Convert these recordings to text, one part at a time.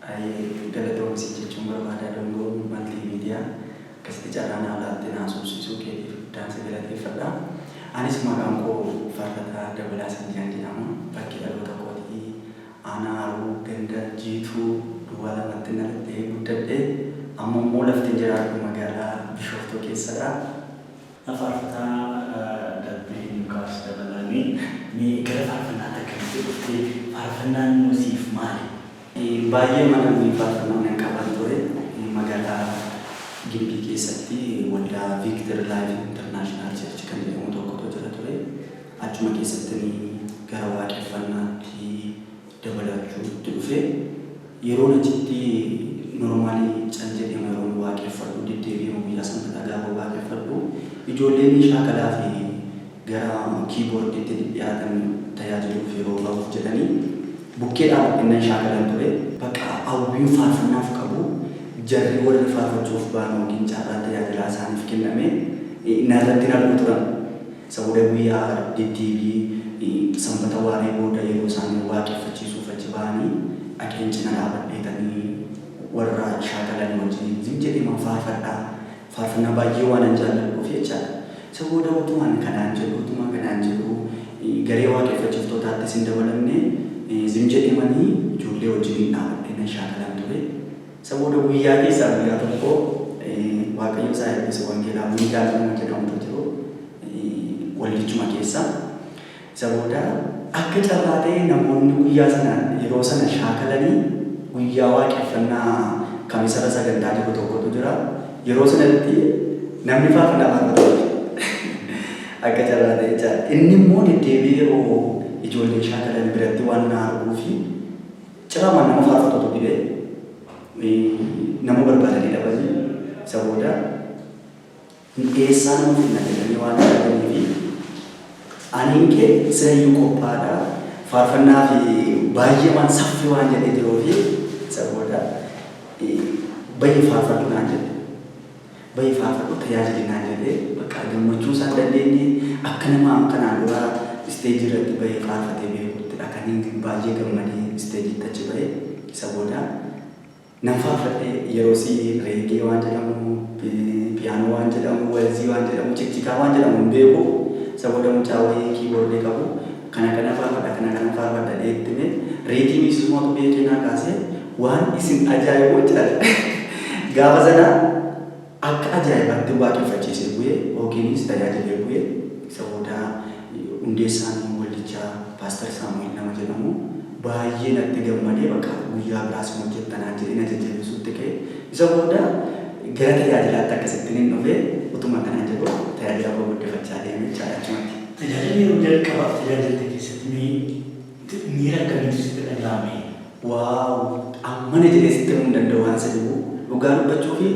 Baay'ee galatoomi jechuun barbaada Dongoo Maltiimiidiyaa. Akkasitti carraa naa laattee na haasofsiisuu keetiif guddaan si galateeffadha. Anis maqaan koo Faarfataa Dabalaa Sanjaan jedhama. Bakki dhaloota kootii aanaa Haroo ganda Jiituu duwwaa 2tti dhaladhee guddadhe. Amma immoo laftin jiraadhu magaalaa Bishooftuu keessadha. Faarfataa Dabbee Lukaas Dabalaa mee gara faarfannaatti akkamitti dhufte? Faarfannaan immoo siif maali? Baay'eema namni faarfannaa nan qaban ture. Magaalaa Gimbii keessatti waldaa Victory Life International Church kan jedhamu tokkotu jira ture. Achuma keessattin gara waaqeffannaatti dabalachuutti dhufe. Yeroon achitti normally cal jedheema yeroon waaqeffadhu deddeebi'eema guyyaa sanbataa gaafa waaqeffadhu ijoolleen shaakalaa fi gara keyboarditti dhidhiyaatan tajaajiluuf yeroo bahuuf jedhanii bukkee dhaabadheen nan shaakalan ture. Bakka hawwiin faarfannaaf qabu jarri warri faarfachuuf ba'an yookiin carraan tajaajilaa isaaniif kenname narratti hin argu turan. Isa booda guyyaa deddeebii Sanbata waaree booda yeroo isaan waaqeffachiisuuf achi ba'anii dhaqeen cina dhaabadheetanii warra shaakalan wajjiniin zim jedheeman faarfadha. Faarfannaa baay'ee waanan jaalladhuuf jechaadha. Isa booda utumaan kanaan jedhuu utumaan kanaan jedhuu garee waaqeffachiiftootaattis hin dabalamne zim jedheemanii ijoollee wajjiniin dhaabadhee nan shaakalan ture. Isa booda guyyaa keessaa guyyaa tokko Waaqayyo isaa eebbisu Wangeelaawwii Gaazoo nama jedhamutu jiru waldichuma keessa. Isa booda akka carraa ta'ee namoonni guyyaa sana yeroo sana shaakalanii guyyaa waaqeffannaa kamisarra sagantaa jiru tokkotu jira. Yeroo sanatti namni faarfannaa faarfatu ture. Akka carraa ta'ee jechaadha. Inni immoo deddeebi'ee yeroo ijoolleen shaakalan biratti waan na arguufi Ciramaan nama faarfatutu dhibe. Nama barbaadanii dhabanii isa booda eessaa nama fidna jedhanii waan yaadaniifi aniin kee silayyuu qophaa'aadha faarfannaa fi baay'ee waan saffii waan jedhee jiruufi isa booda bahi faarfadhu naan jedhe. Bahi faarfadhu tajaajili naan jedhe bakka gammachuu isaan dandeenye akka nama kanaan dura isteejii irratti bahee faarfatee beekuuttidha kan inni baay'ee gammadee isteejiitti achi bahe. Isa booda nan faarfadhe yeroosi reegee waan jedhamu, piyaanoo waan jedhamu, walzii waan jedhamu, cikcikaa waan jedhamu hin beeku. Isa booda mucaa wayii kiiboordii qabu kana kana faarfadha kana kana faarfadha jedhee itti hime. Riitimii isumatu beekee naa kaase waan isin ajaa'ibu jechaadha. Gaafa sana akka ajaa'ibaatti waaqeffachiisee bu'e yookiinis tajaajilee bu'e. Isa booda hundeessaan waldichaa Paaster Saamu'eel nama jedhamu baay'ee natti gammadee bakka guyyaa biraas hin hojjetta naan jedhee na jajjabeessuutti ka'e. Isa booda gara tajaajilaatti akkasittiin hin dhufe utuma kanaan jedhu tajaajila koo guddifachaa deeme jechaadha achumatti. Tajaajila yeroo jalqabaaf tajaajilte keessatti mee miira akkamiitu sitti dhaga'ame? Wow ammana jedhee sitti himuu hin danda'u waan isa dhibu dhugaa dubbachuufi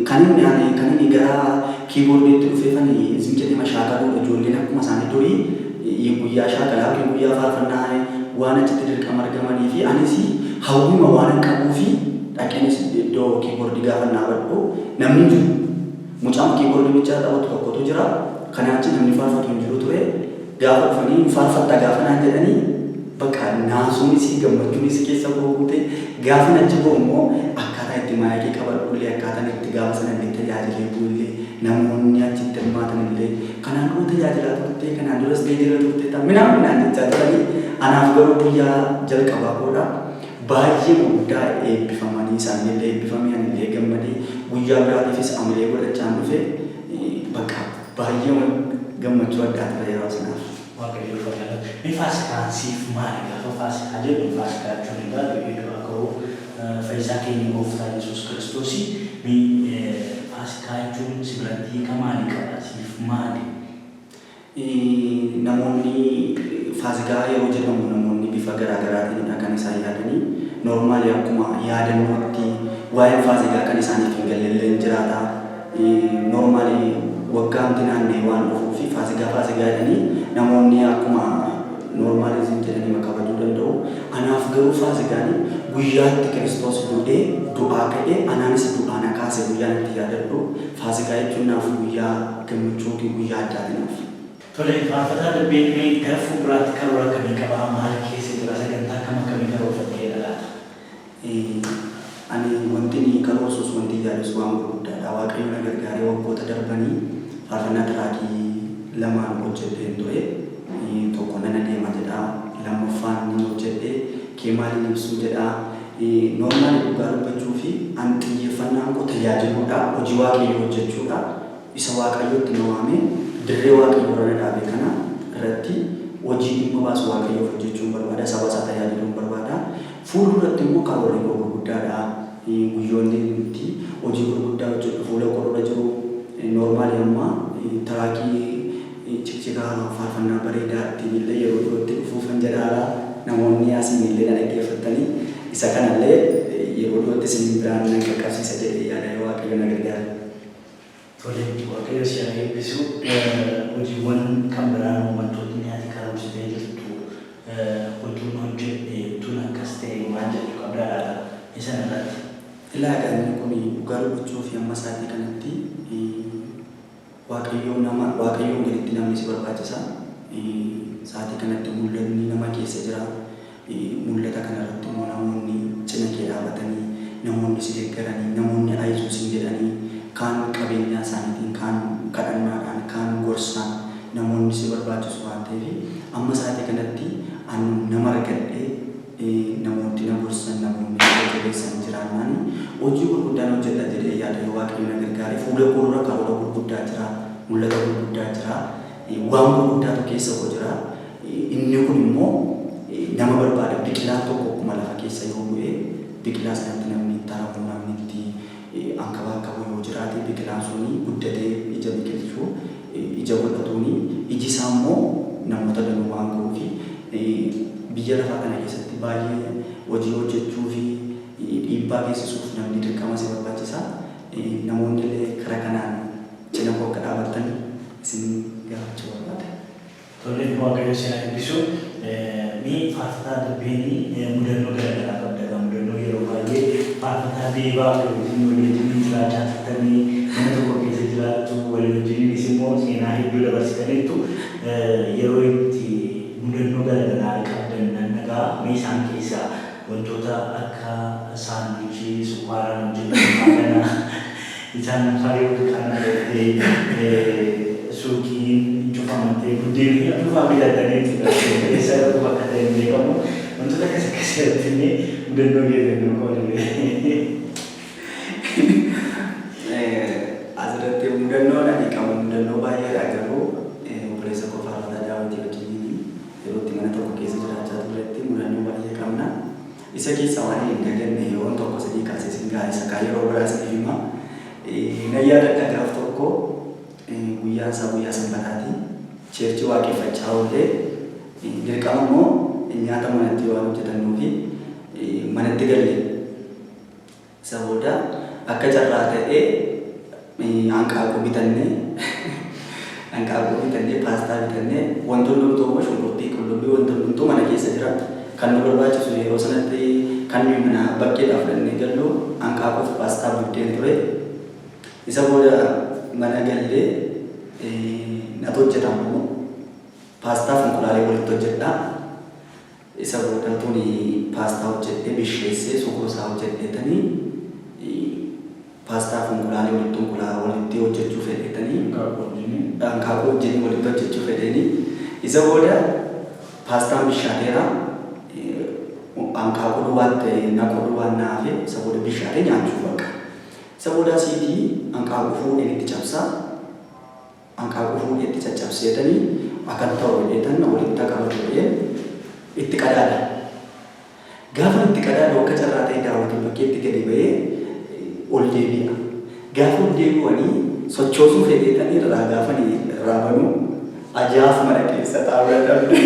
kan inni ani kan inni gara keyboardiitti dhufeefan zim jedhema shaakaluudha ijoolleen akkuma isaanii durii guyyaa shaakalaa yookiin guyyaa faarfannaa waan achitti dirqama argamanii fi anis hawwima waanan qabuufi dhaqeenis iddoo keyboardii gaafan dhaabadhu namni hin jiru mucaan keyboardii bichaa taphatu tokkotu jira kanaa achi namni faarfatu hin jiru ture Gaafa dhufanii hin faarfatta gaafa naan jedhanii bakka naasuunis gammachuunis keessa koo guute. Gaafan achi ba'u immoo akkaataa itti maayikii qabadhullee akkaataan itti gaafa sana illee tajaajilee bu'ullee namoonni achitti hirmaatan illee kanaan dura tajaajilaa turte kanaan dura isteejii irra turte minaan minaan jechaa turanii anaaf garuu guyyaa jalqabaa koodha. Baay'ee guddaa eebbifamanii isaanillee eebbifamee anillee gammadee guyyaa biraatiifis amilee godhachaan dhufe bakka Baay'eema gammachuu addaa ture yeroo sanaaf. Waaqayyoof haa galatu. Mee Faasikaan siif maali? Gaafa Faasikaa jennu Faasikaa jechuun egaa du'ee du'aa ka'uu Fayyisaa keenya Gooftaa Yesuus Kiristoosi. Mee Faasikaa jechuun si biratti hiika maalii qaba? Siif maali? Namoonni Faasikaa yeroo jedhamu namoonni bifa garaa garaatiinidha kan isaan yaadanii. Normally akkuma yaadannootti waa'een Faasikaa kan isaaniif hin galle illee hin jiraata. Normally waggaamti naanna'ee waan dhufuufi Faasigaa Faasigaa jedhanii namoonni akkuma normally zim jedhaniima kabajuu danda'u. Anaaf garuu Faasigaan guyyaa itti Kiristoos du'ee du'aa ka'e anaanis du'aa na kaase guyyaan itti yaadadhu Faasigaa jechuun naaf guyyaa gammachuu yookiin guyyaa addaati naaf. Tole, Faarfataa Dabbeen mee gara fuulduraatti karoora akkamii qaba? Maal keessa jira? Sagantaa akkam akkamii karoorfateera laata? Wanti inni karoorsus, wanti yaadus waan gurguddaadha. Waaqayyo na gargaaree waggoota darbanii faarfannaa tiraakii lamaan hojjedheen ture. Tokko "Nan adeema" jedha. Lammaffaan ni hojjedhe "Kee maaliin ibsuu" jedha. Normal dhugaa dubbachuu fi an xiyyeeffannaan koo tajaajiluudha. Hojii Waaqayyoo hojjechuudha. Isa Waaqayyootti na waame, dirree Waaqayyoo irra na dhaabe kana irratti hojii dhimma baasu Waaqayyoof hojjechuun barbaada. Saba isaa tajaajiluun barbaada. Fuulduratti immoo karoorri koo gurguddaadha. Guyyoonni itti hojii gurguddaa hojjedhu fuula koo dura jiru. Normal amma tiraakii cikcikaa faarfannaa bareedaa ittiin illee yeroo dhiyootti dhufuufan jedhaara. Namoonni asiin illee na dhaggeeffattanii, isa kanallee yeroo dhiyootti isin biraan nan qaqqabsiisa jedhee yaada, yoo Waaqayyo na gargaara. Tole, Waaqayyo si haa eebbisu. Hojiiwwan kan biraan wantootni ati karoorsitee jirtu, hojiin hojjedhe tun akkas ta'e waan jettu qabdaa laata? Isa irratti. Ilaa, inni kun dhugaa dubbachuu fi amma isaatii kanatti Waaqayyoo nama Waaqayyoon gaditti namni si barbaachisa. Sa'aatii kanatti mul'anni nama keessa jira. Mul'ata kanarratti immoo namoonni cina kee dhaabatanii, namoonni si deeggaranii, namoonni ayizuu siin jedhanii, kaan qabeenyaa isaaniitiin, kaan kadhannaadhaan, kaan gorsaan namoonni si barbaachisu waan ta'eef, amma sa'aatii kanatti an nama argadhee namoonni na gorsan, namoonni na jajjabeessan jiraannaan hojii gurguddaan hojjedha jedhee yaada, yoo Waaqayyo na gargaare. Fuula koo dura karoora gurguddaa jira, mul'ata gurguddaa jira, waan gurguddaatu keessa koo jira. Inni kun immoo nama barbaada. Biqilaan tokko akkuma lafa keessa yoo bu'e, biqilaa sanatti namni itti haramu, namni itti ankabaakabu yoo jiraate, biqilaan suni guddatee ija biqilchuu, ija godhatuuni, iji isaa immoo namoota danuu waan ga'uufi, biyya lafaa kana keessatti baay'ee hojii hojjechuu fi dhiibbaa geessisuuf namni dirqama si barbaachisa. Namoonni illee karaa kanaan cina koo akka dhaabattan isin gaafachuu barbaada. Tole, Waaqayyo si haa eebbisu. Mee faarfataa Dabbeenii, mudannoo garaagaraa qabda. Mudannoo yeroo baay'ee faarfataa Deebaa wajjin walii wajjin jiraachaa turtanii, mana tokko keessa jiraattu, walii wajjiniinis immoo seenaa hedduu dabarsitaniittu. Yeroo itti mudannoo garaagaraa qabdan nan dhagaa. Mee isaan keessaa wantoota akka saanduchii sukkaaraan hojjetamu kana isaan fayyuu kana gartee suuqiin cufamtee buddeenni dhufaa bitatanii jechuudha. Eessa dhaqu bakka ta'e hin beekamu. Wantoota akkas akkasii irratti illee mudannoo keessan nu qoodame. Asirratti mudannoo ani qabu mudannoo baay'eedha, garuu obboleessa koo faarfataa Daawitii wajjiniin yeroo itti mana tokko keessa jiraachaa turretti mudannoo baay'ee qabna. Isa keessaa waan hin daganne yeroon tokko sadii kaasee sin ga'a, isa kaan yeroo biraa isiniif hima. Nan yaadadha, gaaf tokko guyyaan isaa guyyaa Sanbataati. Church waaqeffachaa oollee, dirqama immoo nyaata manatti waan hojjetannuufi manatti galle. Isa booda akka carraa ta'ee hanqaaquu bitannee, paastaa bitannee, wantoonni hundumtuu immoo shunkurtii, qullubbii, wantoonni hundumtuu mana keessa jira. Kan nu barbaachisu yeroo sanatti kan nuyi mana bakkeedhaa fudhannee gallu hanqaaquu fi paastaa, buddeen ture. Isa booda mana gallee natu hojjetamu, paastaa fi inqulaalee walitti hojjedha. Isa booda tuni paastaa hojjedhee bisheessee sukoo isaa hojjedheetanii, paastaa fi inqulaalee walitti inqulaa walitti hojjechuu fedheetanii, hanqaaquu wajjin walitti hojjechuu fedheeni. Isa booda paastaan bishaateera, hanqaaquu duwwaatti naquu duwwaan na hafe. Isa booda bishaatee nyaachuu bakka. Isa booda asiitii hanqaaquu fuudheen itti cabsaa. Hanqaaquu fuudhee itti caccabseetanii akkan ta'u jedheetan walitti qabatu jedhee itti qadaada. Gaafa itti qadaadu akka carraa ta'e Daawwitiin bakkeetti gadi ba'ee ol deebi'a. Gaafa ol deebi'anii sochoosuu fedheetanii irraa gaafanii irraa banuu, ajaaf mana keessa taa'uu dadhabde.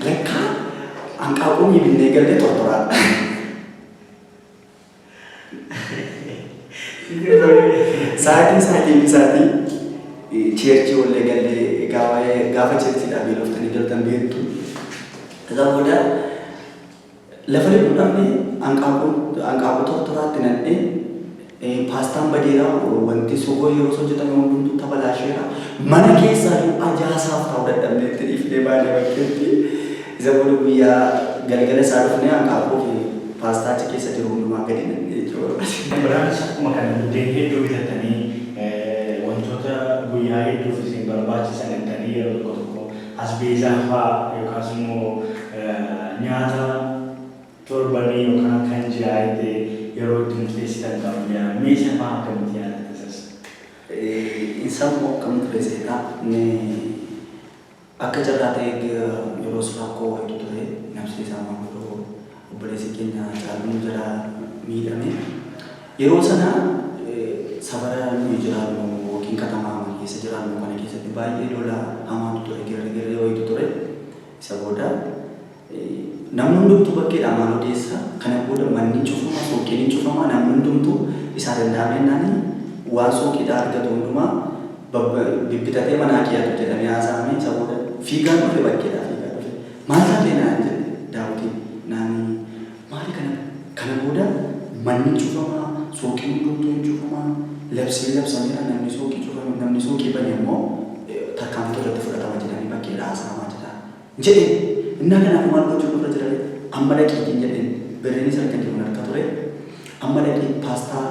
Lakkaa hanqaaquu binnee galle tortoraadha. Sa'aatiin isaatii church wallee gallee, gaafa churchiidhaa beeloftanii galtan beektu. Isa booda lafa dhibbu dhabne, hanqaaquu tortoraatti naqnee, paastaan badeera, wanti sogoo yeroo hojjetame hundumtuu tabalaasheera. Mana keessaa iyyuu ajaasaaf ta'uu dadhabneetti dhiifnee baanee bakkeetti. Isa booda guyyaa Galgala isaa dhufnee hanqaaquu fi paastaa achi keessa jiru hundumaa gadi naqne jechuudha. Biraanis akkuma kana buddeen hedduu bitatanii wantoota guyyaa hedduuf isin barbaachisan jettanii yeroo tokko tokko asbeezaa fa'aa yookaas immoo nyaata torbanii yookaan kan ji'aa itti yeroo itti murteessitan qabu. Mee isa fa'aa akkamitti yaadatta isas? Isa immoo akkam ture seetaa? Akka carraa ta'ee yeroo rakkoo wayiitu ture, nafsi isaa maanguddo obboleessi keenya Caaluun jalaa miidhame. Yeroo sana safara nuyi jiraannu yookiin katamaa keessa jiraannu kana keessatti baay'ee lola hamaatu ture, girrigirree wayiitu ture. Isa booda namni hundumtuu bakkeedhaa maal odeessa, kana booda manni cufama, suuqiin cufama, namni hundumtuu isaa danda'amennaan waan suuqiidhaa argatu hundumaa bibbitatee manaa kiyatu jedhamee haasa'ame. Isa booda fiigaan dhufe, bakkeedhaa fiigaa dhufe. "Maal taatee?" naan jedhe Daawwitiin. Naani, "Maali kana booda manni cufamaa, suuqiin hundumtuu hin cufamaa, labsiin labsameera, namni suuqii cufame, namni suuqii bane immoo tarkaanfii irratti fudhatama jedhanii bakkeedhaa haasa'amaa jira," jedhe. "Innaa kanaaf maal gochuun irra jira? Amma dhaqiitiin," jedheen. Birriinis harka jiru harka ture. "Amma dhaqii paastaa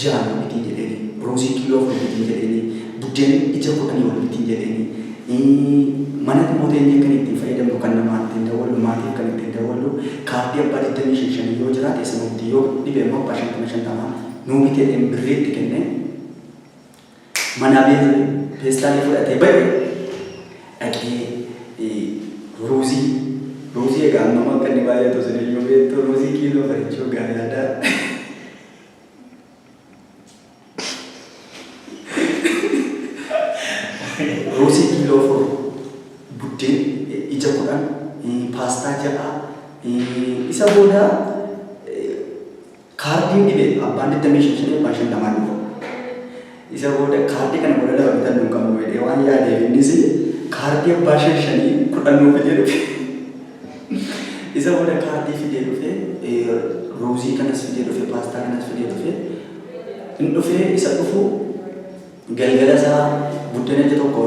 6 nu bitii," jedheeni. "Ruuzii kiiloo 4 bitii," jedheeni. "Buddeen ija 10 ol bitii," jedheeni. Mana immoo teenyee kan ittiin fayyadamnu, kan namaa ittiin dawwallu, maatiif kan ittiin dawwallu, kaardii abbaa 25 5 yoo jiraate isa nuti, yoo dhibe immoo abbaa 50 50 nuu bitee birrii itti kennee, manaa peestaalii fudhatee ba'e. Dhaqee ruuzii egaa amma akka inni baay'atu isin iyyuu beektu, ruuzii kiiloo farichuu gaarii yaadaa. Ruuzii kiiloo 4, buddeen ija 10, paastaa 6. Isa booda kaardiin dhibe, abbaan 25 5, abbaan 50 dhufa. Isa booda kaardii kana booda lama bitannu hin qabnu jedhee waan yaadeef, innis kaardii abbaa 5 5 10 nuu fidee dhufe. Isa booda kaardii fidee dhufe, ruuzii kanas fidee dhufe, paastaa kanas fidee dhufe. Hin dhufee, isa dhufu galgala isaa buddeena ija tokko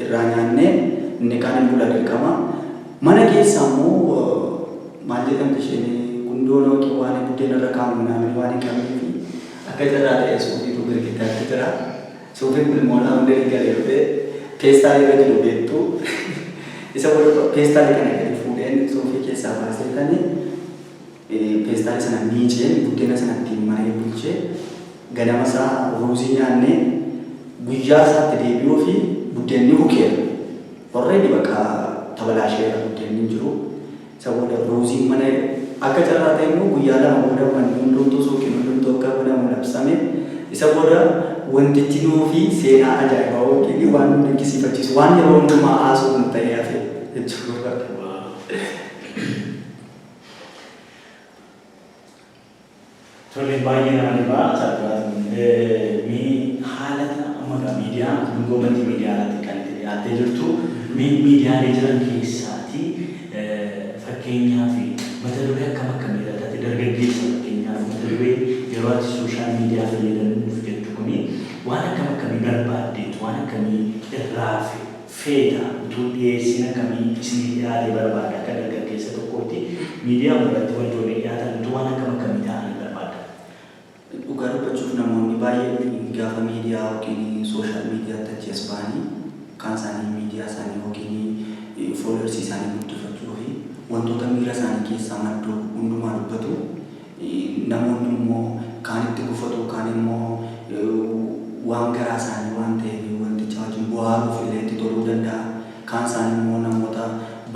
irraa nyaannee, inni kaan hin bula dirqama. Mana keessa immoo maal jedhamti isheen, gundoon yookiin waan buddeena irra kaa'amu naamni waan hin qabneef, akka carraa ta'e suufiitu girgiddaatti jira. Suufiin kun immoo laawundarii galee dhufee peestaalii irra jiru beektu. Isa booda peestaalii kana gadi fuudheen suufii keessaa baasee tani peestaalii sana miiceen buddeena sana ittiin maree bulchee, ganama isaa ruuzii nyaannee, guyyaa isaatti deebi'uu fi buddeenni hukeera. Already bakka tabalaasheera, buddeenni hin jiru. Isa booda ruuziin mana, akka carraa ta'e immoo guyyaa 2 booda manni hundumtuu, suuqiin hundumtuu akka banamu labsame. Isa booda wantichi nuufi seenaa ajaa'ibaa yookiin waan nu dinqisiifachiisu, waan yeroo hundumaa haasofnu ta'ee hafe jechuu barbaada. Tole, baay'ee nama dhibaa salphaati. Mee haala amma egaa miidiyaa Dungoo Maltii Miidiyaa irratti kan itti dhiyaattee jirtu, mee miidiyaalee jiran keessaati fakkeenyaaf mata duree akkam akkamii irratti, ati dargaggeessa, fakkeenyaaf mata duree yeroo ati social media fayyadamuuf jettu kuni waan akkam akkamii barbaaddeetu, waan akkamii irraa feeta, utuu dhiyeessiin akkamii isinii dhiyaate barbaada, akka dargaggeessa tokkootti miidiyaa irratti wantoonni dhiyaatan utuu waan akkam akkamii ta'anii barbaadda? Dhugaa dubbachuuf, namoonni baay'een gaafa miidiyaa yookiin social mediatti achi as ba'anii, kaan isaanii miidiyaa isaanii yookiin followersii isaanii guddifachuu fi wantoota miira isaanii keessaa maddu hundumaa dubbatu. Namoonni immoo kaan itti gufatu, kaan immoo waan garaa isaanii waan ta'eef wanticha wajjin bohaaruuf illee itti toluu danda'a. Kaan isaanii immoo namoota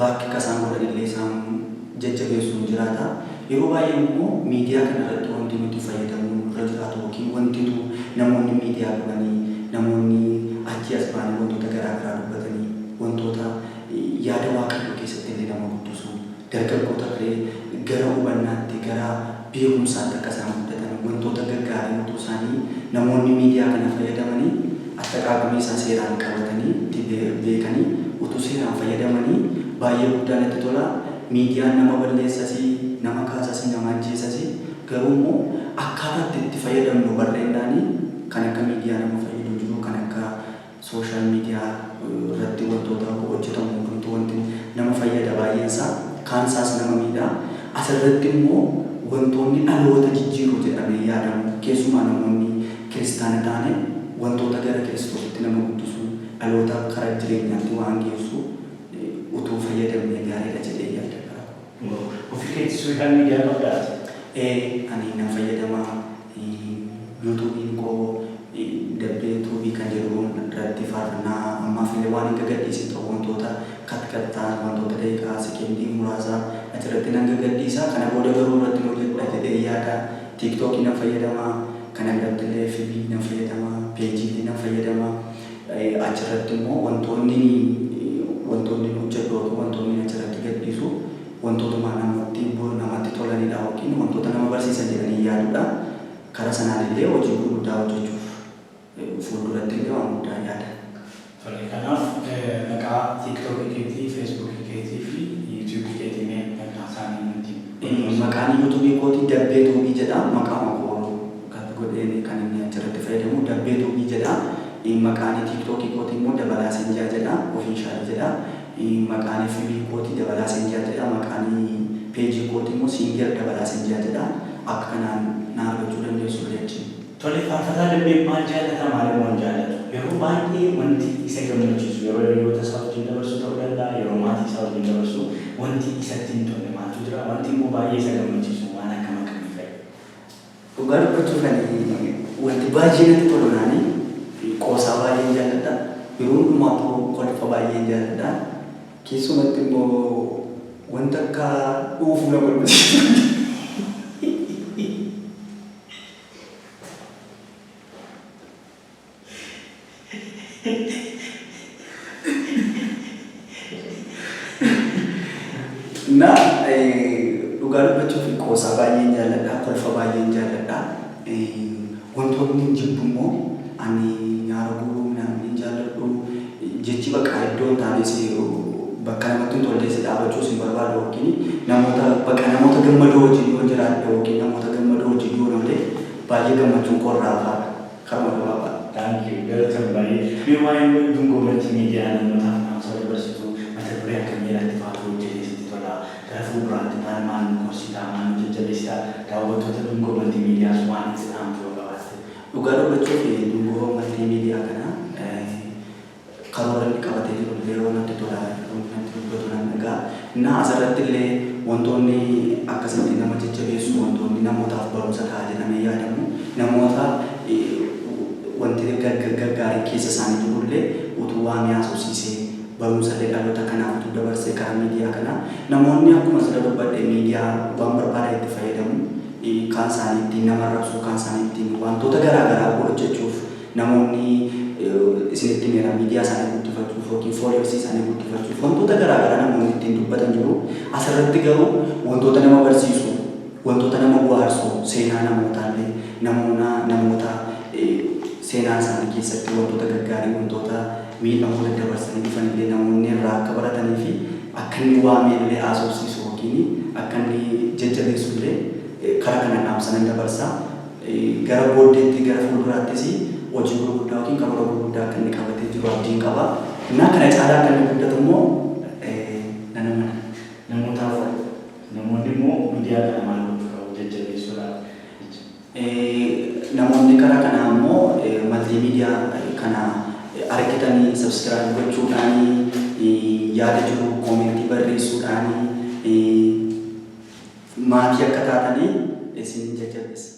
baakki akka isaan godhan illee isaan jajjabeessuun jiraata. Yeroo baay'ee immoo miidiyaa kana irratti wanti nuti fayyadamuun irra jiraatu yookiin wantitu namoonni miidiyaa qabanii, namoonni achi as ba'anii wantoota garaa garaa dubbatanii, wantoota yaada Waaqayyoo keessatti illee nama guddisu, dargaggoota illee gara hubannaatti, gara beekumsaatti akka isaan guddatan, wantoota gaggaarii utuu isaanii namoonni miidiyaa kana fayyadamanii attaqaaqamii isaa seeraan qabatanii itti beekanii utuu seeraan fayyadamanii baay'ee guddaa natti tola. Miidiyaan nama balleessasii, nama kaasasii, nama ajjeesasii, garuu immoo akkaataa itti fayyadamnu barreennaanii kan akka miidiyaa nama fayyadu jiru, kan akka social media irratti wantoota hojjetamu hundumtuu wanti nama fayyada baay'een isaa. Kaan isaas nama miidha. Asirratti immoo wantoonni dhaloota jijjiiru jedhamee yaadamu keessumaa namoonni kiristaana taane wantoota gara Kiristoositti nama guddisu, dhaloota karaa jireenyaatti waan geessu utuu fayyadamnee gaariidha jedhee yaada karaa koo. Ofii keetti social media qabdaati? Ani nan fayyadama. YouTubeiin koo Dabbee Tuubii kan jedhu irratti faarfannaa ammaaf illee waan hin gagadhiisin ta'u, wantoota cut cut ta'an, wantoota daqiiqaa sekendii muraasa achirratti nan gagadhiisa. Kana booda garuu irratti hojjedha jedhee yaada. TikTokii nan fayyadama. Kana biratti illee FB nan fayyadama. Pageii nan fayyadama. Achirratti immoo wantoonni hojjedhu yookiin wantoonni achirratti gadhiisu wantootuma namatti tolanidha yookiin wantoota nama barsiisan jedhanii yaadudha. Karaa sanaan illee hojii gurguddaa hojjechuuf fuulduratti illee waan guddaa yaada. Tole, kanaaf maqaa TikTokii keetii, Facebookii keetii fi YouTubeii keetii mee maqaa isaanii nuti. Maqaan YouTubeii kootii Dabbee Tuubii jedha. Maqaa koo kan godheen kan inni achirratti fayyadamu Dabbee Tuubii jedha. Maqaan TikTokii kootii immoo Dabalaa Senjaa jedha. Official jedha. Maqaan FB kootii Dabalaa Senjaa jedha. Maqaan pageii kootii immoo Singer Dabalaa Senjaa jedha. Akka kanaan na argachuu dandeessu achiin. Tole, faarfataa Dabbee maal jaallata, maal immoo hin jaallatu? Yeroo baay'ee wanti isa gammachiisu yeroo hiriyoota isaa wajjin dabarsu ta'uu danda'a, yeroo maatii isaa wajjin dabarsu wanti isatti hin tolle maaltu jira? Wanti immoo baay'ee isa gammachiisu waan akkam akkamii fa'i? Dhugaa dubbachuuf, ani wanti baay'ee natti tolu naani qoosaa baay'een jaalladha. Yeroo hundumaa kolfa baay'een jaalladha. Keessumatti immoo wanta akka dhuufuu na kolfisiisu. Na dhugaa dubbachuuf qoosaa baay'een jaalladha, kolfa baay'een jaalladha. Wantoonni hin jibbu immoo ani nyaara guuruu midhaan hin jaalladhu. Jechi bakka iddoo hin taanes, bakka namatti hin tolles dhaabachuus hin barbaadu, yookiin namoota bakka namoota gammadoo wajjin yoo jiraadhe yookiin namoota gammadoo wajjin yoo oole baay'ee gammachuun koo irraa hafaadha. Karuma gabaabaa. Thank you. Galatoon baay'ee. Mee waa'ee Dungoo Multimedia namootaaf dhaamsa dabarsitu, mata duree akkamii irratti faatu hojjetee sitti tola? Gara fuulduraatti maal maal nu gorsitaa, maal nu jajjabeessitaa? Daawwattoota Dungoo Multimediaas waan itti dhaamtu yoo qabaatte. Dhugaa dubbachuuf, Dungoo Multimedia kana karoora inni qabatee jiru illee yeroo natti tola, yeroo natti dubbatu nan dhagaa. Innaa asirratti illee wantoonni akkasitti nama jajjabeessu, wantoonni namootaaf barumsa ta'a jedhamee yaadamu, namoota wanti gaggaarii keessa isaanii jiru illee utuu waamee haasofsiisee barumsa illee dhaloota kanaaf utuu dabarsee karaa miidiyaa kanaa, namoonni akkuma sila dubbadhe miidiyaa waan barbaadan itti fayyadamu. Kaan isaanii ittiin nama arrabsu, kaan isaanii ittiin wantoota garaa garaa hojjechuuf, namoonni isinitti meera miidiyaa isaanii guddifachuuf yookiin followersii isaanii guddifachuuf wantoota garaa garaa namoonni ittiin dubbatan jiru. Asirratti garuu wantoota nama barsiisu, wantoota nama bohaarsu, seenaa namootaallee namoota seenaa isaanii keessatti wantoota gaggaarii, wantoota miidhamoo daddabarsanii dhufanillee namoonni irraa akka baratanii fi akka inni waamee illee haasofsiisu yookiin akka inni jajjabeessu illee karaa kana dhaamsa nan dabarsa. Gara booddeetti, gara fuulduraattis hojii gurguddaa yookiin karoora gurguddaa akka inni qabatee jiru abdiin qaba. Innaa kana caalaa akka inni guddatu immoo nan amana. Namootaaf, namoonni immoo miidiyaa kana maal gochuu qabu jajjabeessuudhaaf? Namoonni karaa kanaa immoo multimedia kana argitanii subscribe gochuudhaanii, yaada jiru commentii barreessuudhaanii maatii akka taatanii isin jajjabeessa.